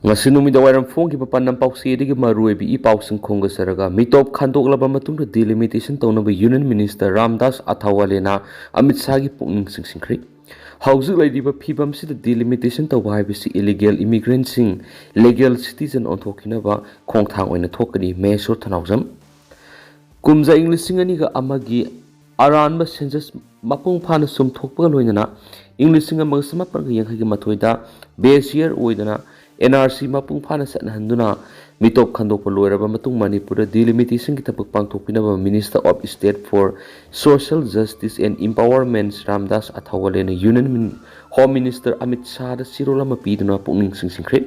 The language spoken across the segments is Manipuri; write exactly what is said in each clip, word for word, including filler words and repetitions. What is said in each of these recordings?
ꯉꯁꯤ ꯅꯨꯃꯤꯗꯥꯡ ꯋꯥꯏꯔꯝ ꯐꯣꯡꯈꯤꯕ ꯄꯥꯟꯗꯝ ꯄꯥꯎꯆꯦꯗꯒꯤ ꯃꯔꯨꯑꯣꯏꯕ ꯏ ꯄꯥꯎꯁꯤꯡ ꯈꯣꯝꯒꯠꯆꯔꯒ, ꯃꯤꯇꯣꯞ ꯈꯟꯗꯣꯛꯂꯕ ꯃꯇꯨꯡꯗ delimitation ꯇꯧꯅꯕ Union Minister ꯔꯥꯝꯗꯥꯁ ꯑꯊꯥꯋꯥꯂꯦꯅ ꯑꯃꯤꯠ ꯁꯥꯍꯒꯤ ꯄꯨꯛꯅꯤꯡ ꯆꯤꯡꯁꯤꯟꯈ꯭ꯔꯦ꯫ ꯍꯧꯖꯤꯛ ꯂꯩꯔꯤꯕ ꯐꯤꯕꯝꯁꯤꯗ delimitation ꯇꯧꯕ ꯍꯥꯏꯕꯁꯤ illegal immigrantꯁꯤꯡ legal citizen ꯑꯣꯟꯊꯣꯛꯈꯤꯅꯕ ꯈꯣꯡꯊꯥꯡ ꯑꯣꯏꯅ ꯊꯣꯛꯀꯅꯤ, ꯃꯍꯦꯁꯣꯔ ꯊꯅꯥꯎꯖꯝ꯫ ꯀꯨꯝꯖꯥ ꯏꯪ ꯂꯤꯁꯤꯡ ꯑꯅꯤꯒ ꯑꯃꯒꯤ ꯑꯔꯥꯟꯕ census ꯃꯄꯨꯡ ꯐꯥꯅ ꯆꯨꯝꯊꯣꯛꯄꯒ ꯂꯣꯏꯅꯅ, ꯏꯪ ꯂꯤꯁꯤꯡ ꯑꯃꯒ ꯆꯃꯥꯄꯟꯒ ꯌꯥꯡꯈꯩꯒ ꯃꯥꯊꯣꯏꯗ base year ꯑꯣꯏꯗꯅ N R C ꯃꯄꯨꯡ ꯐꯥꯅ ꯆꯠꯅꯍꯟꯗꯨꯅ, ꯃꯤꯇꯣꯞ ꯈꯟꯗꯣꯛꯄ ꯂꯣꯏꯔꯕ ꯃꯇꯨꯡ ꯃꯅꯤꯄꯨꯔꯗ delimitation ꯒꯤ ꯊꯕꯛ ꯄꯥꯡꯊꯣꯛꯄꯤꯅꯕ Minister of State for Social Justice and Empowerment Ramdas ꯑꯊꯥꯋꯥꯂꯦꯅ Union Min-, Home Minister Amit ꯁꯥꯍꯗ ꯆꯤꯔꯣꯜ ꯑꯃ ꯄꯤꯗꯨꯅ ꯄꯨꯛꯅꯤꯡ ꯆꯤꯡꯁꯤꯟꯈ꯭ꯔꯦ꯫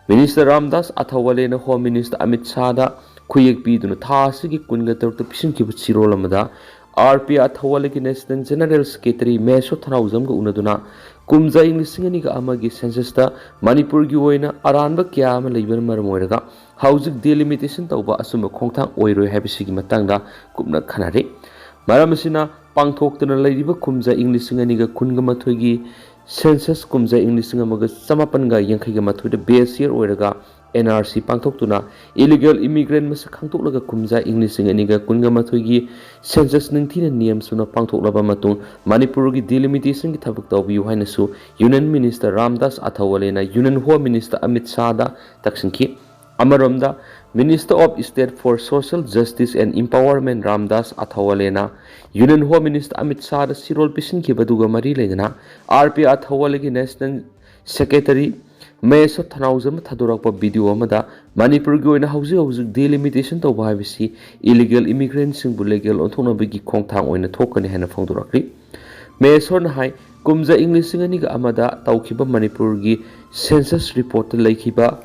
Minister Ramdas ꯑꯊꯥꯋꯥꯂꯦꯅ Home Minister Amit ꯁꯥꯍꯗ ꯈꯨꯌꯦꯛ ꯄꯤꯗꯨꯅ ꯊꯥ ꯑꯁꯤꯒꯤ ꯀꯨꯟꯒ ꯇꯔꯨꯛꯇ ꯄꯤꯁꯤꯟꯈꯤꯕ ꯆꯤꯔꯣꯜ ꯑꯃꯗ, R P ꯑꯊꯥꯋꯥꯂꯦꯒꯤ National General Secretary ꯃꯍꯦꯁꯣꯔ ꯊꯅꯥꯎꯖꯝꯒ ꯎꯅꯗꯨꯅ, ꯀꯨꯝꯖꯥ ꯏꯪ ꯂꯤꯁꯤꯡ ꯑꯅꯤꯒ ꯑꯃꯒꯤ census ꯇ ꯃꯅꯤꯄꯨꯔꯒꯤ ꯑꯣꯏꯅ ꯑꯔꯥꯟꯕ ꯀꯌꯥ ꯑꯃ ꯂꯩꯕꯅ ꯃꯔꯝ ꯑꯣꯏꯔꯒ, ꯍꯧꯖꯤꯛ delimitation ꯇꯧꯕ ꯑꯆꯨꯝꯕ ꯈꯣꯡꯊꯥꯡ ꯑꯣꯏꯔꯣꯏ ꯍꯥꯏꯕꯁꯤꯒꯤ ꯃꯇꯥꯡꯗ ꯀꯨꯞꯅ ꯈꯟꯅꯔꯤ꯫ ꯃꯔꯝ ꯑꯁꯤꯅ, ꯄꯥꯡꯊꯣꯛꯇꯨꯅ ꯂꯩꯔꯤꯕ ꯀꯨꯝꯖꯥ ꯏꯪ ꯂꯤꯁꯤꯡ ꯑꯅꯤꯒ ꯀꯨꯟꯒ ꯃꯥꯊꯣꯏꯒꯤ census, ꯀꯨꯝꯖꯥ ꯏꯪ ꯂꯤꯁꯤꯡ ꯑꯃꯒ ꯆꯃꯥꯄꯟꯒ ꯌꯥꯡꯈꯩꯒ ꯃꯥꯊꯣꯏꯗ base year ꯑꯣꯏꯔꯒ N R C ꯄꯥꯡꯊꯣꯛꯇꯨꯅ, illegal immigrant ꯃꯁꯛ ꯈꯪꯗꯣꯛꯂꯒ, ꯀꯨꯝꯖꯥ ꯏꯪ ꯂꯤꯁꯤꯡ ꯑꯅꯤꯒ ꯀꯨꯟꯒ ꯃꯥꯊꯣꯏꯒꯤ census ꯅꯤꯡꯊꯤꯅ ꯅꯤꯌꯝ ꯆꯨꯝꯅ ꯄꯥꯡꯊꯣꯛꯂꯕ ꯃꯇꯨꯡ, ꯃꯅꯤꯄꯨꯔꯒꯤ delimitation ꯒꯤ ꯊꯕꯛ ꯇꯧꯕꯤꯌꯨ ꯍꯥꯏꯅꯁꯨ Union Minister Ramdas ꯑꯊꯥꯋꯥꯂꯦꯅ Union Home Minister Amit ꯁꯥꯍꯗ ꯇꯛꯁꯤꯟꯈꯤ꯫ ꯑꯃꯔꯣꯝꯗ, Minister of State for Social Justice and Empowerment Ramdas ꯑꯊꯥꯋꯥꯂꯦꯅ Union Home Minister Amit ꯁꯥꯍꯗ ꯆꯤꯔꯣꯜ ꯄꯤꯁꯤꯟꯈꯤꯕꯗꯨꯒ ꯃꯔꯤ ꯂꯩꯅꯅ, R P ꯑꯊꯥꯋꯥꯂꯦꯒꯤ National Secretary ꯃꯍꯦꯁꯣꯔ ꯊꯅꯥꯎꯖꯝꯅ ꯊꯥꯗꯣꯔꯛꯄ video ꯑꯃꯗ, ꯃꯅꯤꯄꯨꯔꯒꯤ ꯑꯣꯏꯅ ꯍꯧꯖꯤꯛ ꯍꯧꯖꯤꯛ delimitation ꯇꯧꯕ ꯍꯥꯏꯕꯁꯤ illegal immigrant ꯁꯤꯡꯕꯨ legal ꯑꯣꯟꯊꯣꯛꯅꯕꯒꯤ ꯈꯣꯡꯊꯥꯡ ꯑꯣꯏꯅ ꯊꯣꯛꯀꯅꯤ ꯍꯥꯏꯅ ꯐꯣꯡꯗꯣꯔꯛꯂꯤ꯫ ꯃꯍꯦꯁꯣꯔꯅ ꯍꯥꯏ, ꯀꯨꯝꯖꯥ ꯏꯪ ꯂꯤꯁꯤꯡ ꯑꯅꯤꯒ ꯑꯃꯗ ꯇꯧꯈꯤꯕ ꯃꯅꯤꯄꯨꯔꯒꯤ census report ꯇ ꯂꯩꯈꯤꯕ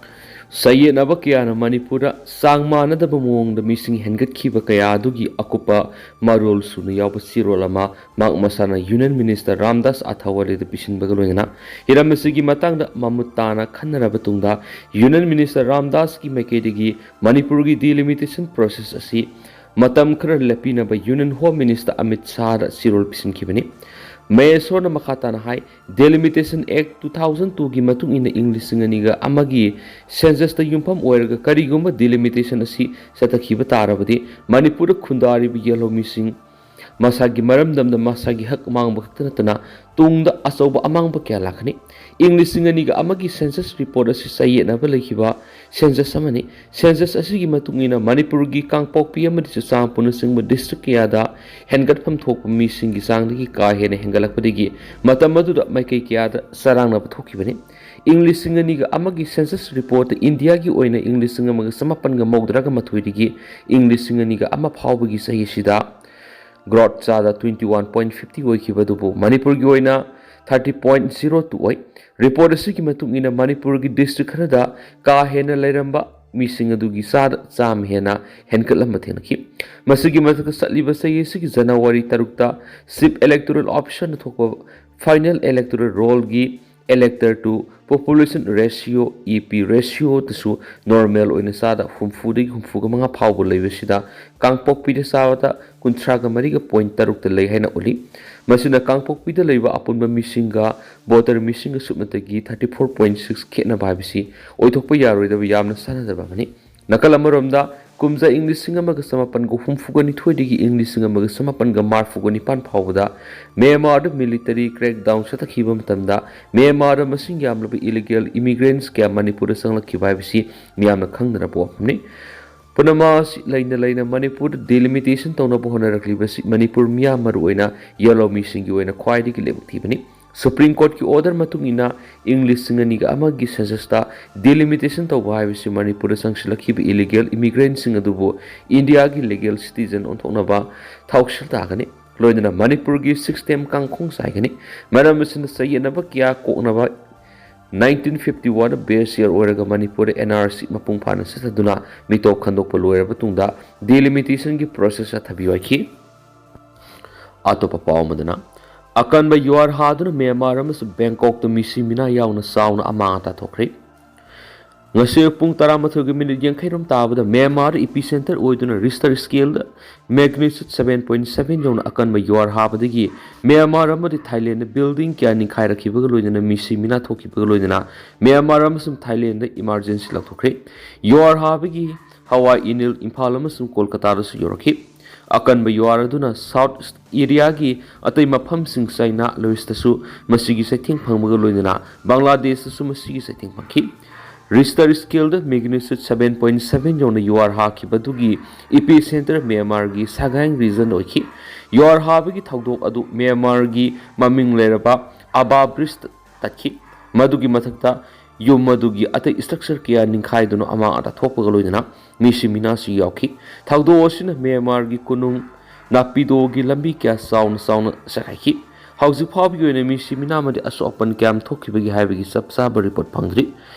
ꯆꯌꯦꯠꯅꯕ ꯀꯌꯥꯅ ꯃꯅꯤꯄꯨꯔꯗ ꯆꯥꯡ ꯃꯥꯟꯅꯗꯕ ꯃꯑꯣꯡꯗ ꯃꯤꯁꯤꯡ ꯍꯦꯟꯒꯠꯈꯤꯕ ꯀꯌꯥ ꯑꯗꯨꯒꯤ ꯑꯀꯨꯞꯄ ꯃꯔꯣꯜ ꯁꯨꯅ ꯌꯥꯎꯕ ꯆꯤꯔꯣꯜ ꯑꯃ ꯃꯍꯥꯛ ꯃꯁꯥꯅ Union Minister ꯔꯥꯝꯗꯥꯁ ꯑꯊꯥꯋꯥꯂꯦꯗ ꯄꯤꯁꯤꯟꯕꯒ ꯂꯣꯏꯅꯅ, ꯍꯤꯔꯝ ꯑꯁꯤꯒꯤ ꯃꯇꯥꯡꯗ ꯃꯃꯨꯠ ꯇꯥꯅ ꯈꯟꯅꯔꯕ ꯇꯨꯡꯗ, Union Minister ꯔꯥꯝꯗꯥꯁꯀꯤ ꯃꯥꯏꯀꯩꯗꯒꯤ ꯃꯅꯤꯄꯨꯔꯒꯤ delimitation process ꯑꯁꯤ ꯃꯇꯝ ꯈꯔ ꯂꯦꯞꯄꯤꯅꯕ Union Home Minister ꯑꯃꯤꯠ ꯁꯥꯍꯗ ꯆꯤꯔꯣꯜ ꯄꯤꯁꯤꯟꯈꯤꯕꯅꯤ꯫ ꯃꯍꯦꯁꯣꯔꯅ ꯃꯈꯥ ꯇꯥꯅ ꯍꯥꯏ, Delimitation Act two thousand two ꯒꯤ ꯃꯇꯨꯡ ꯏꯟꯅ ꯏꯪ ꯂꯤꯁꯤꯡ ꯑꯅꯤꯒ ꯑꯃꯒꯤ ꯁꯦꯟꯁꯁꯇ ꯌꯨꯝꯐꯝ ꯑꯣꯏꯔꯒ ꯀꯔꯤꯒꯨꯝꯕ ꯗꯤꯂꯤꯃꯤꯇꯦꯁꯟ ꯑꯁꯤ ꯆꯠꯊꯈꯤꯕ ꯇꯥꯔꯕꯗꯤ ꯃꯅꯤꯄꯨꯔꯗ ꯈꯨꯟꯗꯥꯔꯤꯕ ꯌꯦꯜꯍꯧꯃꯤꯁꯤꯡ ꯃꯁꯥꯒꯤ ꯃꯔꯝꯗꯝꯗ ꯃꯁꯥꯒꯤ ꯍꯛ ꯃꯥꯡꯕ ꯈꯛꯇ ꯅꯠꯇꯅ ꯇꯨꯡꯗ ꯑꯆꯧꯕ ꯑꯃꯥꯡꯕ ꯀꯌꯥ ꯂꯥꯛꯀꯅꯤ꯫ ꯏꯪ ꯂꯤꯁꯤꯡ ꯑꯅꯤꯒ ꯑꯃꯒꯤ ꯁꯦꯟꯁꯁ ꯔꯤꯄꯣꯔꯠ ꯑꯁꯤ ꯆꯌꯦꯠꯅꯕ ꯂꯩꯈꯤꯕ ꯁꯦꯟꯁꯁ ꯑꯃꯅꯤ꯫ ꯁꯦꯟꯁꯁ ꯑꯁꯤꯒꯤ ꯃꯇꯨꯡ ꯏꯟꯅ ꯃꯅꯤꯄꯨꯔꯒꯤ ꯀꯥꯡꯄꯣꯛꯄꯤ ꯑꯃꯗꯤ ꯆꯨꯔꯆꯥꯟꯄꯨꯔꯅꯆꯤꯡꯕ ꯗꯤꯁꯇ꯭ꯔꯤꯛ ꯀꯌꯥꯗ ꯍꯦꯟꯒꯠꯐꯝ ꯊꯣꯛꯄ ꯃꯤꯁꯤꯡꯒꯤ ꯆꯥꯡꯗꯒꯤ ꯀꯥ ꯍꯦꯟꯅ ꯍꯦꯟꯒꯠꯂꯛꯄꯗꯒꯤ ꯃꯇꯝ ꯑꯗꯨꯗ ꯃꯥꯏꯀꯩ ꯀꯌꯥꯗ ꯆꯔꯥꯡꯅꯕ ꯊꯣꯛꯈꯤꯕꯅꯤ꯫ ꯏꯪ ꯂꯤꯁꯤꯡ ꯑꯅꯤꯒ ꯑꯃꯒꯤ ꯁꯦꯟꯁꯁ ꯔꯤꯄꯣꯔꯠꯇ ꯏꯟꯗꯤꯌꯥꯒꯤ ꯑꯣꯏꯅ ꯏꯪ ꯂꯤꯁꯤꯡ ꯑꯃꯒ ꯆꯃꯥꯄꯟꯒ ꯃꯧꯗ꯭ꯔꯥꯒ ꯃꯥꯊꯣꯏꯗꯒꯤ ꯏꯪ ꯂꯤꯁꯤꯡ ꯑꯅꯤꯒ ꯑꯃ ꯐꯥꯎꯕꯒꯤ ꯆꯍꯤ ꯑꯁꯤꯗ ꯒ꯭ꯔꯣꯠ ꯆꯥꯗ twenty one point fifty ꯑꯣꯏꯈꯤꯕ ꯑꯗꯨꯕꯨ ꯃꯅꯤꯄꯨꯔꯒꯤ ꯑꯣꯏꯅ thirty point zero two ꯑꯣꯏ꯫ ꯔꯤꯄꯣꯔꯠ ꯑꯁꯤꯒꯤ ꯃꯇꯨꯡ ꯏꯟꯅ ꯃꯅꯤꯄꯨꯔꯒꯤ ꯗꯤꯁꯇ꯭ꯔꯤꯛ ꯈꯔꯗ ꯀꯥ ꯍꯦꯟꯅ ꯂꯩꯔꯝꯕ ꯃꯤꯁꯤꯡ ꯑꯗꯨꯒꯤ ꯆꯥꯗ ꯆꯥꯝꯃ ꯍꯦꯟꯅ ꯍꯦꯟꯒꯠꯂꯝꯕ ꯊꯦꯡꯅꯈꯤ꯫ ꯃꯁꯤꯒꯤ ꯃꯊꯛꯇ ꯆꯠꯂꯤꯕ ꯆꯍꯤ ꯑꯁꯤꯒꯤ ꯖꯅꯋꯥꯔꯤ ꯇꯔꯨꯛꯇ ꯆꯤꯐ ꯏꯂꯦꯛꯇꯣꯔꯦꯜ ꯑꯣꯐꯤꯁꯔꯅ ꯊꯣꯛꯄ ꯐꯥꯏꯅꯦꯜ ꯏꯂꯦꯛꯇꯣꯔꯦꯜ ꯔꯣꯜꯒꯤ elector to population ratio, E P ratio ꯗꯁꯨ ꯅꯣꯔꯃꯦꯜ ꯑꯣꯏꯅ ꯆꯥꯗ ꯍꯨꯝꯐꯨꯗꯒꯤ ꯍꯨꯝꯐꯨꯒ ꯃꯉꯥ ꯐꯥꯎꯕ ꯂꯩꯕꯁꯤꯗ ꯀꯥꯡꯄꯣꯛꯄꯤꯗ ꯆꯥꯗ ꯀꯨꯟꯊ꯭ꯔꯥꯒ ꯃꯔꯤꯒ ꯄꯣꯏꯟ ꯇꯔꯨꯛꯇ ꯂꯩ ꯍꯥꯏꯅ ꯎꯠꯂꯤ꯫ ꯃꯁꯤꯅ ꯀꯥꯡꯄꯣꯛꯄꯤꯗ ꯂꯩꯕ ꯑꯄꯨꯟꯕ ꯃꯤꯁꯤꯡꯒ ꯚꯣꯇꯔ ꯃꯤꯁꯤꯡꯒ ꯁꯨꯞꯅꯇꯒꯤ thirty four point six ꯈꯦꯠꯅꯕ ꯍꯥꯏꯕꯁꯤ ꯑꯣꯏꯊꯣꯛꯄ ꯌꯥꯔꯣꯏꯗꯕ ꯌꯥꯝꯅ ꯆꯥꯟꯅꯗꯕ ꯑꯃꯅꯤ꯫ ꯅꯥꯀꯜ ꯑꯃꯔꯣꯝꯗ, ꯀꯨꯝꯖꯥ ꯏꯪ ꯂꯤꯁꯤꯡ ꯑꯃꯒ ꯆꯃꯥꯄꯟꯒ ꯍꯨꯝꯐꯨꯒ ꯅꯤꯊꯣꯏꯗꯒꯤ ꯏꯪ ꯂꯤꯁꯤꯡ ꯑꯃꯒ ꯆꯃꯥꯄꯟꯒ ꯃꯔꯤꯐꯨꯒ ꯅꯤꯄꯥꯟ ꯐꯥꯎꯕꯗ ꯃ꯭ꯌꯥꯟꯃꯥꯔꯗ ꯃꯤꯂꯤꯇꯔꯤ ꯀ꯭ꯔꯦꯛꯗꯥꯎꯟ ꯆꯠꯊꯈꯤꯕ ꯃꯇꯝꯗ ꯃ꯭ꯌꯥꯟꯃꯥꯔꯗ ꯃꯁꯤꯡ ꯌꯥꯝꯂꯕ ꯏꯂꯤꯒꯦꯜ ꯏꯃꯤꯒ꯭ꯔꯦꯟꯠꯁ ꯀꯌꯥ ꯃꯅꯤꯄꯨꯔꯗ ꯆꯪꯂꯛꯈꯤꯕ ꯍꯥꯏꯕꯁꯤ ꯃꯤꯌꯥꯝꯅ ꯈꯪꯅꯔꯕ ꯋꯥꯐꯝꯅꯤ꯫ ꯄꯨꯝꯅꯃꯛ ꯑꯁꯤ ꯂꯩꯅ ꯂꯩꯅ ꯃꯅꯤꯄꯨꯔꯗ ꯗꯤꯂꯤꯃꯤꯇꯦꯁꯟ ꯇꯧꯅꯕ ꯍꯣꯠꯅꯔꯛꯂꯤꯕꯁꯤ ꯃꯅꯤꯄꯨꯔ ꯃꯤꯌꯥꯝ ꯃꯔꯨꯑꯣꯏꯅ ꯌꯦꯜꯍꯧꯃꯤꯁꯤꯡꯒꯤ ꯑꯣꯏꯅ ꯈ꯭ꯋꯥꯏꯗꯒꯤ ꯂꯥꯏꯕꯛ ꯊꯤꯕꯅꯤ꯫ ꯁꯨꯄ꯭ꯔꯤꯝ ꯀꯣꯔꯠꯀꯤ ꯑꯣꯔꯗꯔ ꯃꯇꯨꯡ ꯏꯟꯅ ꯏꯪ ꯂꯤꯁꯤꯡ ꯑꯅꯤꯒ ꯑꯃꯒꯤ ꯁꯦꯟꯁꯁꯇ ꯗꯤꯂꯤꯃꯤꯇꯦꯁꯟ ꯇꯧꯕ ꯍꯥꯏꯕꯁꯤ ꯃꯅꯤꯄꯨꯔꯗ ꯆꯪꯁꯤꯜꯂꯛꯈꯤꯕ ꯏꯂꯤꯒꯦꯜ ꯏꯃꯤꯒ꯭ꯔꯦꯟꯠꯁꯤꯡ ꯑꯗꯨꯕꯨ ꯏꯟꯗꯤꯌꯥꯒꯤ ꯂꯤꯒꯦꯜ ꯁꯤꯇꯤꯖꯟ ꯑꯣꯟꯊꯣꯛꯅꯕ ꯊꯧꯁꯤꯜ ꯇꯥꯒꯅꯤ꯫ ꯂꯣꯏꯅꯅ ꯃꯅꯤꯄꯨꯔꯒꯤ ꯁꯤꯛꯁ ꯇꯦꯝ ꯀꯥꯡꯈꯣꯡ ꯆꯥꯏꯒꯅꯤ꯫ ꯃꯔꯝ ꯑꯁꯤꯅ ꯆꯌꯦꯠꯅꯕ ꯀꯌꯥ ꯀꯣꯛꯅꯕ nineteen fifty one ꯕꯦꯁ ꯌꯔ ꯑꯣꯏꯔꯒ ꯃꯅꯤꯄꯨꯔꯗ N R C ꯃꯄꯨꯡ ꯐꯥꯅ ꯆꯠꯊꯗꯨꯅ ꯃꯤꯇꯣꯞ ꯈꯟꯗꯣꯛꯄ ꯂꯣꯏꯔꯕ ꯇꯨꯡꯗ ꯗꯤꯂꯤꯃꯤꯇꯦꯁꯟꯒꯤ ꯄ꯭ꯔꯣꯁꯦꯁ ꯆꯠꯊꯕꯤꯌꯨ ꯍꯥꯏꯈꯤ꯫ ꯑꯇꯣꯞꯄ ꯄꯥꯎ ꯑꯃꯗꯅ, ꯑꯀꯟꯕ ꯌꯨꯍꯥꯔ ꯍꯥꯗꯨꯅ ꯃ꯭ꯌꯥꯟꯃꯥꯔ ꯑꯃꯁꯨꯡ ꯕꯦꯡꯀꯣꯛꯇ ꯃꯤꯁꯤ ꯃꯤꯅꯥ ꯌꯥꯎꯅ ꯆꯥꯎꯅ ꯑꯃꯥꯡ ꯑꯇꯥ ꯊꯣꯛꯈ꯭ꯔꯦ꯫ ꯉꯁꯤ ꯄꯨꯡ ꯇꯔꯥꯃꯥꯊꯣꯏꯒꯤ ꯃꯤꯅꯤꯠ ꯌꯥꯡꯈꯩꯔꯣꯝ ꯇꯥꯕꯗ ꯃ꯭ꯌꯥꯟꯃꯥꯔ ꯏꯄꯤ ꯁꯦꯟꯇꯔ ꯑꯣꯏꯗꯨꯅ ꯔꯤꯁꯇꯔ ꯁ꯭ꯀꯦꯜꯗ ꯃꯦꯒꯅꯤꯆꯨꯠ ꯁꯚꯦꯟ ꯄꯣꯏꯟ ꯁꯚꯦꯟ ꯌꯧꯅ ꯑꯀꯟꯕ ꯌꯨꯍꯥꯔ ꯍꯥꯕꯗꯒꯤ ꯃ꯭ꯌꯥꯟꯃꯥꯔ ꯑꯃꯗꯤ ꯊꯥꯏꯂꯦꯟꯗ ꯕꯤꯜꯗꯤꯡ ꯀꯌꯥ ꯅꯤꯡꯈꯥꯏꯔꯛꯈꯤꯕꯒ ꯂꯣꯏꯅꯅ ꯃꯤꯁꯤ ꯃꯤꯅꯥ ꯊꯣꯛꯈꯤꯕꯒ ꯂꯣꯏꯅꯅ ꯃ꯭ꯌꯥꯟꯃꯥꯔ ꯑꯃꯁꯨꯡ ꯊꯥꯏꯂꯦꯟꯗ ꯏꯃꯥꯔꯖꯦꯟꯁꯤ ꯂꯥꯎꯊꯣꯛꯈ꯭ꯔꯦ꯫ ꯌꯨꯍꯥꯔ ꯍꯥꯕꯒꯤ ꯍꯋꯥꯏ ꯏꯅꯤꯜ ꯏꯝꯐꯥꯜ ꯑꯃꯁꯨꯡ ꯀꯣꯜꯀꯇꯥꯗꯁꯨ ꯌꯧꯔꯛꯈꯤ꯫ ꯑꯀꯟꯕ ꯌꯨꯍꯥꯔ ꯑꯗꯨꯅ ꯁꯥꯎꯠ ꯏꯁ ꯑꯦꯔꯤꯌꯥꯒꯤ ꯑꯇꯩ ꯃꯐꯝꯁꯤꯡ ꯆꯥꯏꯅꯥ ꯂꯣꯏꯁꯇꯁꯨ ꯃꯁꯤꯒꯤ ꯆꯩꯊꯦꯡ ꯐꯪꯕꯒ ꯂꯣꯏꯅꯅ ꯕꯪꯒ꯭ꯂꯥꯗꯦꯁꯇꯁꯨ ꯃꯁꯤꯒꯤ ꯆꯩꯊꯦꯡ ꯐꯪꯈꯤ꯫ ꯔꯤꯁꯇꯔ ꯁ꯭ꯀꯦꯜꯗ ꯃꯦꯒꯅꯤꯆꯨꯠ ꯁꯚꯦꯟ ꯄꯣꯏꯟ ꯁꯚꯦꯟ ꯌꯧꯅ ꯌꯨꯍꯥꯔ ꯍꯥꯈꯤꯕꯗꯨꯒꯤ ꯏꯄꯤ ꯁꯦꯟꯇꯔ ꯃ꯭ꯌꯥꯟꯃꯥꯔꯒꯤ ꯁꯒꯥꯏꯡ ꯔꯤꯖꯟ ꯑꯣꯏꯈꯤ꯫ ꯌꯨꯍꯥꯔ ꯍꯥꯕꯒꯤ ꯊꯧꯗꯣꯛ ꯑꯗꯨ ꯃ꯭ꯌꯥꯟꯃꯥꯔꯒꯤ ꯃꯃꯤꯡ ꯂꯩꯔꯕ ꯑꯕꯥ ꯕ꯭ꯔꯤꯖꯇ ꯇꯠꯈꯤ꯫ ꯃꯗꯨꯒꯤ ꯃꯊꯛꯇ ꯌꯨꯝ ꯑꯗꯨꯒꯤ ꯑꯇꯩ ꯁ꯭ꯇ꯭ꯔꯛꯆꯔ ꯀꯌꯥ ꯅꯤꯡꯈꯥꯏꯗꯨꯅ ꯑꯃꯥꯡ ꯑꯇꯥ ꯊꯣꯛꯄꯒ ꯂꯣꯏꯅꯅ ꯃꯤꯁꯤ ꯃꯤꯅꯥꯁꯨ ꯌꯥꯎꯈꯤ꯫ ꯊꯧꯗꯣꯛ ꯑꯁꯤꯅ ꯃ꯭ꯌꯥꯟꯃꯥꯔꯒꯤ ꯀꯣꯅꯨꯡ ꯅꯥꯄꯤꯗꯣꯒꯤ ꯂꯝꯕꯤ ꯀꯌꯥ ꯆꯥꯎꯅ ꯆꯥꯎꯅ ꯆꯈꯥꯏꯈꯤ꯫ ꯍꯧꯖꯤꯛ ꯐꯥꯎꯕꯒꯤ ꯑꯣꯏꯅ ꯃꯤꯁꯤ ꯃꯤꯅꯥ ꯑꯃꯗꯤ ꯑꯁꯣꯛ ꯑꯄꯟ ꯀꯌꯥꯝ ꯊꯣꯛꯈꯤꯕꯒꯦ ꯍꯥꯏꯕꯒꯤ ꯆꯞ ꯆꯥꯕ ꯔꯤꯄꯣꯔꯠ ꯐꯪꯗ꯭ꯔꯤ꯫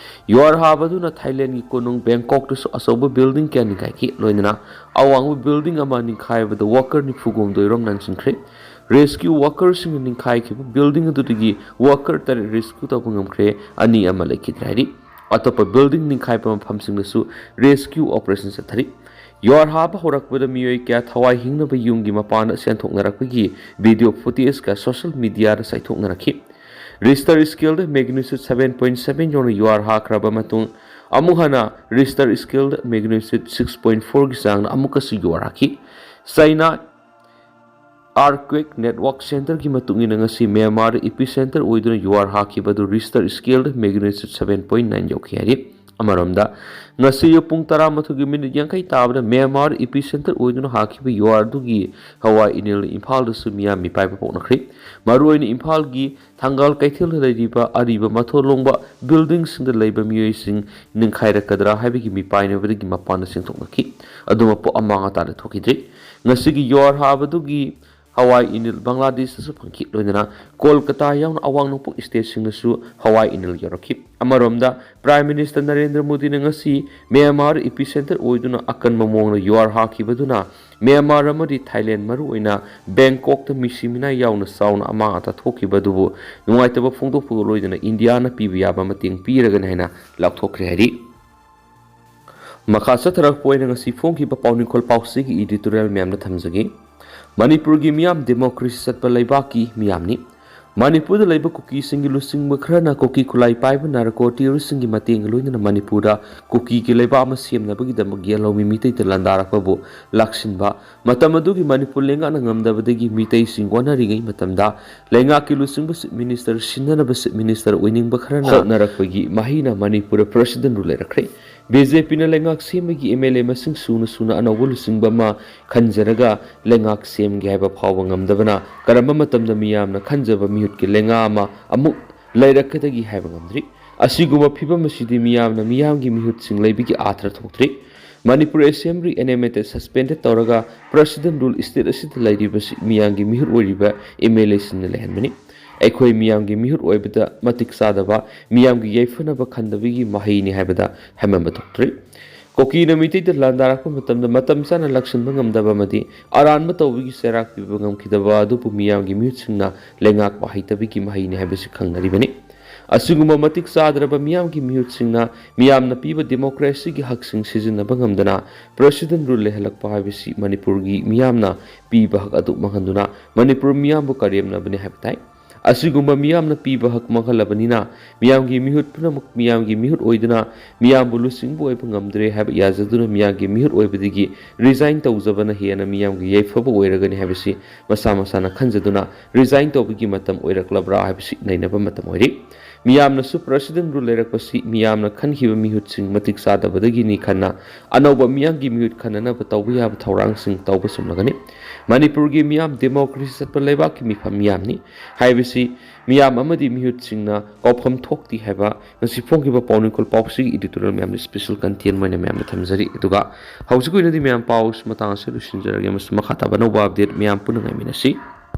ꯌꯨꯍꯥꯔ ꯍꯥꯕꯗꯨꯅ ꯊꯥꯏꯂꯦꯟꯒꯤ ꯀꯣꯅꯨꯡ ꯕꯦꯡꯀꯣꯛꯇꯁꯨ ꯑꯆꯧꯕ ꯕꯤꯜꯗꯤꯡ ꯀꯌꯥ ꯅꯤꯡꯈꯥꯏꯈꯤ꯫ ꯂꯣꯏꯅꯅ ꯑꯋꯥꯡꯕ ꯕꯤꯜꯗꯤꯡ ꯑꯃ ꯅꯤꯡꯈꯥꯏꯕꯗ ꯋꯥꯀꯔ ꯅꯤꯐꯨ ꯍꯨꯝꯗꯣꯏ ꯔꯣꯝ ꯅꯟꯁꯤꯟꯈ꯭ꯔꯦ꯫ ꯔꯦꯁꯀ꯭ꯌꯨ ꯋꯥꯀꯔꯁꯤꯡꯅ ꯅꯤꯡꯈꯥꯏꯈꯤꯕ ꯕꯤꯜꯗꯤꯡ ꯑꯗꯨꯗꯒꯤ ꯋꯥꯀꯔ ꯇꯔꯦꯠ ꯔꯦꯁꯀ꯭ꯌꯨ ꯇꯧꯕ ꯉꯝꯈ꯭ꯔꯦ, ꯑꯅꯤ ꯑꯃ ꯂꯩꯈꯤꯗ꯭ꯔꯦ ꯍꯥꯏꯔꯤ꯫ ꯑꯇꯣꯞꯄ ꯕꯤꯜꯗꯤꯡ ꯅꯤꯡꯈꯥꯏꯕ ꯃꯐꯝꯁꯤꯡꯗꯁꯨ ꯔꯦꯁꯀ꯭ꯌꯨ ꯑꯣꯄꯔꯦꯁꯟ ꯆꯠꯊꯔꯤ꯫ ꯌꯨꯍꯥꯔ ꯍꯥꯕ ꯍꯧꯔꯛꯄꯗ ꯃꯤꯑꯣꯏ ꯀꯌꯥ ꯊꯋꯥꯏ ꯍꯤꯡꯅꯕ ꯌꯨꯝꯒꯤ ꯃꯄꯥꯟꯗ ꯆꯦꯟꯊꯣꯛꯅꯔꯛꯄꯒꯤ ꯚꯤꯗꯤꯑꯣ ꯐꯨꯇꯦꯖ ꯀꯌꯥ social ꯃꯤꯗꯤꯌꯥꯗ ꯆꯥꯏꯊꯣꯛꯅꯔꯛꯈꯤ꯫ Register ꯁ꯭ꯀꯦꯜꯗ ꯃꯦꯒꯅꯤꯆꯨꯠ seven point seven ꯌꯧꯅ ꯌꯨꯍꯥꯔ ꯍꯥꯈ꯭ꯔꯕ ꯃꯇꯨꯡ ꯑꯃꯨꯛ ꯍꯟꯅ ꯔꯤꯁꯇꯔ ꯁ꯭ꯀꯦꯜꯗ ꯃꯦꯒꯅꯤꯆꯨꯠ ꯁꯤꯛꯁ ꯄꯣꯏꯟ ꯐꯣꯔꯒꯤ ꯆꯥꯡꯗ ꯑꯃꯨꯛꯀꯁꯨ ꯌꯨꯍꯥꯔ ꯍꯥꯈꯤ꯫ ꯆꯥꯏꯅꯥ ꯑꯥꯔꯀ꯭ꯋꯦꯛ ꯅꯦꯠꯋꯥꯔꯛ ꯁꯦꯟꯇꯔꯒꯤ ꯃꯇꯨꯡ ꯏꯟꯅ ꯉꯁꯤ ꯃ꯭ꯌꯥꯟꯃꯥꯔꯗ ꯏꯄꯤ ꯁꯦꯟꯇꯔ ꯑꯣꯏꯗꯨꯅ ꯌꯨꯍꯥꯔ ꯍꯥꯈꯤꯕ ꯑꯗꯨ ꯔꯤꯁꯇꯔ ꯁ꯭ꯀꯦꯜꯗ ꯃꯦꯒꯅꯤꯆꯨꯠ ꯁꯚꯦꯟ ꯄꯣꯏꯟ ꯅꯥꯏꯟ ꯌꯧꯈꯤ ꯍꯥꯏꯔꯤ꯫ ꯑꯃꯔꯣꯝꯗ, ꯉꯁꯤ ꯑꯌꯨꯛ ꯄꯨꯡ ꯇꯔꯥꯃꯥꯊꯣꯏꯒꯤ ꯃꯤꯅꯤꯠ ꯌꯥꯡꯈꯩ ꯇꯥꯕꯗ ꯃ꯭ꯌꯥꯟꯃꯥꯔ ꯏꯄꯤ ꯁꯦꯟꯇꯔ ꯑꯣꯏꯗꯨꯅ ꯍꯥꯈꯤꯕ ꯌꯨꯍꯥꯔ ꯑꯗꯨꯒꯤ ꯍꯋꯥꯏ ꯏꯅꯤꯜꯅ ꯏꯝꯐꯥꯜꯗꯁꯨ ꯃꯤꯌꯥꯝ ꯃꯤꯄꯥꯏꯕ ꯄꯣꯛꯅꯈ꯭ꯔꯤ꯫ ꯃꯔꯨꯑꯣꯏꯅ ꯏꯝꯐꯥꯜꯒꯤ ꯊꯪꯒꯥꯜ ꯀꯩꯊꯦꯜꯗ ꯂꯩꯔꯤꯕ ꯑꯔꯤꯕ ꯃꯊꯣꯜ ꯂꯣꯡꯕ ꯕꯤꯜꯗꯤꯡꯁꯤꯡꯗ ꯂꯩꯕ ꯃꯤꯑꯣꯏꯁꯤꯡ ꯅꯤꯡꯈꯥꯏꯔꯛꯀꯗ꯭ꯔꯥ ꯍꯥꯏꯕꯒꯤ ꯃꯤꯄꯥꯏꯅꯕꯗꯒꯤ ꯃꯄꯥꯟꯗ ꯆꯦꯟꯊꯣꯛꯅꯈꯤ꯫ ꯑꯗꯨꯃꯛꯄꯨ ꯑꯃꯥꯡ ꯑꯇꯥꯗ ꯊꯣꯛꯈꯤꯗ꯭ꯔꯤ꯫ ꯉꯁꯤꯒꯤ ꯌꯨꯍꯥꯔ ꯍꯥꯕꯗꯨꯒꯤ ꯍꯋꯥꯏ ꯏꯅꯤꯜ ꯕꯪꯒ꯭ꯂꯥꯗꯦꯁꯇꯁꯨ ꯐꯪꯈꯤ꯫ ꯂꯣꯏꯅꯅ ꯀꯣꯜꯀꯇꯥ ꯌꯥꯎꯅ ꯑꯋꯥꯡ ꯅꯣꯡꯄꯣꯛ ꯁ꯭ꯇꯦꯠꯁꯤꯡꯗꯁꯨ ꯍꯋꯥꯏ ꯏꯅꯤꯜ ꯌꯧꯔꯛꯈꯤ꯫ ꯑꯃꯔꯣꯝꯗ, ꯄ꯭ꯔꯥꯏꯝ ꯃꯤꯅꯤꯁꯇꯔ ꯅꯔꯦꯟꯗ꯭ꯔ ꯃꯣꯗꯤꯅ ꯉꯁꯤ ꯃ꯭ꯌꯥꯟꯃꯥꯔ ꯏꯄꯤ ꯁꯦꯟꯇꯔ ꯑꯣꯏꯗꯨꯅ ꯑꯀꯟꯕ ꯃꯑꯣꯡꯗ ꯌꯨꯍꯥꯔ ꯍꯥꯈꯤꯕꯗꯨꯅ ꯃ꯭ꯌꯥꯟꯃꯥꯔ ꯑꯃꯗꯤ ꯊꯥꯏꯂꯦꯟ, ꯃꯔꯨꯑꯣꯏꯅ ꯕꯦꯡꯀꯣꯛꯇ ꯃꯤꯁꯤ ꯃꯤꯅꯥ ꯌꯥꯎꯅ ꯆꯥꯎꯅ ꯑꯃꯥꯡ ꯑꯇꯥ ꯊꯣꯛꯈꯤꯕ ꯑꯗꯨꯕꯨ ꯅꯨꯡꯉꯥꯏꯇꯕ ꯐꯣꯡꯗꯣꯛꯄꯒ ꯂꯣꯏꯅꯅ ꯏꯟꯗꯤꯌꯥꯅ ꯄꯤꯕ ꯌꯥꯕ ꯃꯇꯦꯡ ꯄꯤꯔꯒꯅꯤ ꯍꯥꯏꯅ ꯂꯥꯎꯊꯣꯛꯈ꯭ꯔꯦ ꯍꯥꯏꯔꯤ꯫ ꯃꯈꯥ ꯆꯠꯊꯔꯛꯄ ꯑꯣꯏꯅ ꯉꯁꯤ ꯐꯣꯡꯈꯤꯕ ꯄꯥꯎꯅꯤꯡꯈꯣꯜ ꯄꯥꯎꯆꯦꯒꯤ editorial ꯃꯌꯥꯝꯗ ꯊꯝꯖꯒꯦ꯫ ꯃꯅꯤꯄꯨꯔꯒꯤ ꯃꯤꯌꯥꯝ democracy ꯆꯠꯄ ꯂꯩꯕꯥꯛꯀꯤ ꯃꯤꯌꯥꯝꯅꯤ꯫ ꯃꯅꯤꯄꯨꯔꯗ ꯂꯩꯕ ꯀꯨꯀꯤꯁꯤꯡꯒꯤ ꯂꯨꯆꯤꯡꯕ ꯈꯔꯅ ꯀꯨꯀꯤ ꯈꯨꯠꯂꯥꯏ ꯄꯥꯏꯕ narco terroristꯁꯤꯡꯒꯤ ꯃꯇꯦꯡꯒ ꯂꯣꯏꯅꯅ ꯃꯅꯤꯄꯨꯔꯗ ꯀꯨꯀꯤꯒꯤ ꯂꯩꯕꯥꯛ ꯑꯃ ꯁꯦꯝꯅꯕꯒꯤꯗꯃꯛ ꯌꯦꯜꯍꯧꯃꯤ ꯃꯤꯇꯩꯗ ꯂꯥꯟꯗꯥꯔꯛꯄꯕꯨ ꯂꯥꯛꯁꯤꯟꯕ, ꯃꯇꯝ ꯑꯗꯨꯒꯤ ꯃꯅꯤꯄꯨꯔ ꯂꯩꯉꯥꯛꯅ ꯉꯝꯗꯕꯗꯒꯤ ꯃꯤꯇꯩꯁꯤꯡ ꯋꯥꯅꯔꯤꯉꯩ ꯃꯇꯝꯗ ꯂꯩꯉꯥꯛꯀꯤ ꯂꯨꯆꯤꯡꯕ chief minister ꯁꯤꯟꯅꯅꯕ chief minister ꯑꯣꯏꯅꯤꯡꯕ ꯈꯔꯅ ꯍꯣꯠꯅꯔꯛꯄꯒꯤ ꯃꯍꯩꯅ ꯃꯅꯤꯄꯨꯔꯗ president rule ꯂꯩꯔꯛꯈ꯭ꯔꯦ꯫ BJPꯅ ꯂꯩꯉꯥꯛ ꯁꯦꯝꯕꯒꯤ MLA ꯃꯁꯤꯡ ꯁꯨꯅ ꯁꯨꯅ ꯑꯅꯧꯕ ꯂꯨꯆꯤꯡꯕ ꯑꯃ ꯈꯟꯖꯔꯒ ꯂꯩꯉꯥꯛ ꯁꯦꯝꯒꯦ ꯍꯥꯏꯕ ꯐꯥꯎꯕ ꯉꯝꯗꯕꯅ ꯀꯔꯝꯕ ꯃꯇꯝꯗ ꯃꯤꯌꯥꯝꯅ ꯈꯟꯖꯕ ꯃꯤꯍꯨꯠꯀꯤ ꯂꯩꯉꯥꯛ ꯑꯃ ꯑꯃꯨꯛ ꯂꯩꯔꯛꯀꯗꯒꯦ ꯍꯥꯏꯕ ꯉꯝꯗ꯭ꯔꯤ꯫ ꯑꯁꯤꯒꯨꯝꯕ ꯐꯤꯕꯝ ꯑꯁꯤꯗꯤ ꯃꯤꯌꯥꯝꯅ ꯃꯤꯌꯥꯝꯒꯤ ꯃꯤꯍꯨꯠꯁꯤꯡ ꯂꯩꯕꯒꯤ ꯑꯥꯊ꯭ꯔ ꯊꯣꯛꯇ꯭ꯔꯤ꯫ ꯃꯅꯤꯄꯨꯔ Assembly animated suspended ꯇꯧꯔꯒ president rule state ꯑꯁꯤꯗ ꯂꯩꯔꯤꯕꯁꯤ ꯃꯤꯌꯥꯝꯒꯤ ꯃꯤꯍꯨꯠ ꯑꯣꯏꯔꯤꯕ MLAꯁꯤꯡꯅ ꯂꯩꯍꯟꯕꯅꯤ꯫ ꯑꯩꯈꯣꯏ ꯃꯤꯌꯥꯝꯒꯤ ꯃꯤꯍꯨꯠ ꯑꯣꯏꯕꯗ ꯃꯇꯤꯛ ꯆꯥꯗꯕ, ꯃꯤꯌꯥꯝꯒꯤ ꯌꯥꯏꯐꯅꯕ ꯈꯟꯗꯕꯒꯤ ꯃꯍꯩꯅꯤ ꯍꯥꯏꯕꯗ ꯍꯥꯏꯃꯟꯕ ꯊꯣꯛꯇ꯭ꯔꯤ꯫ ꯀꯨꯀꯤꯅ ꯃꯤꯇꯩꯗ ꯂꯥꯟꯗꯥꯔꯛꯄ ꯃꯇꯝꯗ ꯃꯇꯝ ꯆꯥꯅ ꯂꯥꯛꯁꯤꯟꯕ ꯉꯝꯗꯕ ꯑꯃꯗꯤ ꯑꯔꯥꯟꯕ ꯇꯧꯕꯒꯤ ꯆꯩꯔꯥꯛ ꯄꯤꯕ ꯉꯝꯈꯤꯗꯕ ꯑꯗꯨꯕꯨ ꯃꯤꯌꯥꯝꯒꯤ ꯃꯤꯍꯨꯠꯁꯤꯡꯅ ꯂꯩꯉꯥꯛꯄ ꯍꯩꯇꯕꯒꯤ ꯃꯍꯩꯅꯤ ꯍꯥꯏꯕꯁꯤ ꯈꯪꯅꯔꯤꯕꯅꯤ꯫ ꯑꯁꯤꯒꯨꯝꯕ ꯃꯇꯤꯛ ꯆꯥꯗ꯭ꯔꯕ ꯃꯤꯌꯥꯝꯒꯤ ꯃꯤꯍꯨꯠꯁꯤꯡꯅ ꯃꯤꯌꯥꯝꯅ ꯄꯤꯕ democracyꯒꯤ ꯍꯛꯁꯤꯡ ꯁꯤꯖꯤꯟꯅꯕ ꯉꯝꯗꯅ president rule ꯂꯩꯍꯜꯂꯛꯄ ꯍꯥꯏꯕꯁꯤ ꯃꯅꯤꯄꯨꯔꯒꯤ ꯃꯤꯌꯥꯝꯅ ꯄꯤꯕ ꯍꯛ ꯑꯗꯨ ꯃꯥꯡꯍꯟꯗꯨꯅ ꯃꯅꯤꯄꯨꯔ ꯃꯤꯌꯥꯝꯕꯨ ꯀꯔꯦꯝꯅꯕꯅꯤ ꯍꯥꯏꯕ ꯇꯥꯏ꯫ ꯑꯁꯤꯒꯨꯝꯕ ꯃꯤꯌꯥꯝꯅ ꯄꯤꯕ ꯍꯛ ꯃꯥꯡꯍꯜꯂꯕꯅꯤꯅ ꯃꯤꯌꯥꯝꯒꯤ ꯃꯤꯍꯨꯠ ꯄꯨꯝꯅꯃꯛ ꯃꯤꯌꯥꯝꯒꯤ ꯃꯤꯍꯨꯠ ꯑꯣꯏꯗꯨꯅ ꯃꯤꯌꯥꯝꯕꯨ ꯂꯨꯆꯤꯡꯕ ꯑꯣꯏꯕ ꯉꯝꯗ꯭ꯔꯦ ꯍꯥꯏꯕ ꯌꯥꯖꯗꯨꯅ ꯃꯤꯌꯥꯝꯒꯤ ꯃꯤꯍꯨꯠ ꯑꯣꯏꯕꯗꯒꯤ resign ꯇꯧꯖꯕꯅ ꯍꯦꯟꯅ ꯃꯤꯌꯥꯝꯒꯤ ꯌꯥꯏꯐꯕ ꯑꯣꯏꯔꯒꯅꯤ ꯍꯥꯏꯕꯁꯤ ꯃꯁꯥ ꯃꯁꯥꯅ ꯈꯟꯖꯗꯨꯅ resign ꯇꯧꯕꯒꯤ ꯃꯇꯝ ꯑꯣꯏꯔꯛꯂꯕ꯭ꯔꯥ ꯍꯥꯏꯕꯁꯤ ꯅꯩꯅꯕ ꯃꯇꯝ ꯑꯣꯏꯔꯤ꯫ ꯃꯤꯌꯥꯝꯅꯁꯨ president rule ꯂꯩꯔꯛꯄꯁꯤ ꯃꯤꯌꯥꯝꯅ ꯈꯟꯈꯤꯕ ꯃꯤꯍꯨꯠꯁꯤꯡ ꯃꯇꯤꯛ ꯆꯥꯗꯕꯗꯒꯤꯅꯤ ꯈꯟꯅ ꯑꯅꯧꯕ ꯃꯤꯌꯥꯝꯒꯤ ꯃꯤꯍꯨꯠ ꯈꯟꯅꯅꯕ ꯇꯧꯕ ꯌꯥꯕ ꯊꯧꯔꯥꯡꯁꯤꯡ ꯇꯧꯕ ꯆꯨꯝꯂꯒꯅꯤ꯫ ꯃꯅꯤꯄꯨꯔꯒꯤ ꯃꯤꯌꯥꯝ democracy ꯆꯠꯄ ꯂꯩꯕꯥꯛꯀꯤ ꯃꯤꯐꯝ ꯃꯤꯌꯥꯝꯅꯤ ꯍꯥꯏꯕꯁꯤ ꯃꯤꯌꯥꯝ ꯑꯃꯗꯤ ꯃꯤꯍꯨꯠꯁꯤꯡꯅ ꯀꯥꯎꯐꯝ ꯊꯣꯛꯇꯦ ꯍꯥꯏꯕ ꯉꯁꯤ ꯐꯣꯡꯈꯤꯕ ꯄꯥꯎꯅꯤꯡꯈꯣꯜ ꯄꯥꯎꯆꯦꯒꯤ editorial ꯃꯌꯥꯝꯗ special content ꯑꯣꯏꯅ ꯃꯌꯥꯝꯗ ꯊꯝꯖꯔꯤ꯫ ꯑꯗꯨꯒ ꯍꯧꯖꯤꯛ ꯑꯣꯏꯅꯗꯤ ꯃꯌꯥꯝ ꯄꯥꯎ ꯃꯇꯥꯡ ꯑꯁꯤ ꯂꯣꯏꯁꯤꯟꯖꯔꯒꯦ ꯑꯃꯁꯨꯡ ꯃꯈꯥ ꯇꯥꯕ ꯑꯅꯧꯕ update ꯃꯌꯥꯝ ꯄꯨꯟꯅ ꯉꯥꯏꯃꯤꯟꯅꯁꯤ꯫